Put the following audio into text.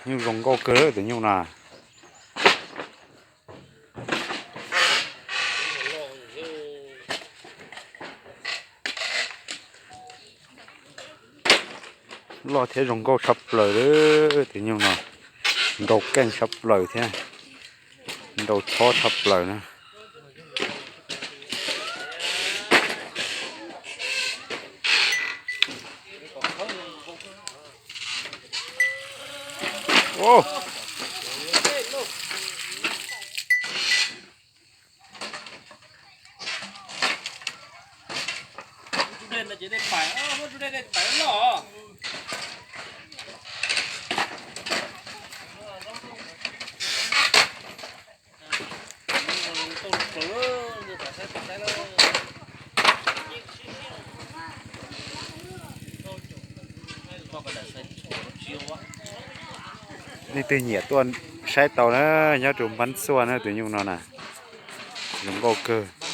Nyuj zoo nkauj kawg tus nyuj no. Loj thiab zoo nkauj tshaj plaws li tus nyuj no. Nrau keej tshaj plaws thiab nrau chob tshaj plaws na. Leej twg nyiam tuaj saib tau na, nyob rau Npab Xuaj na tus nyuj no na. Zoo nkauj kawg.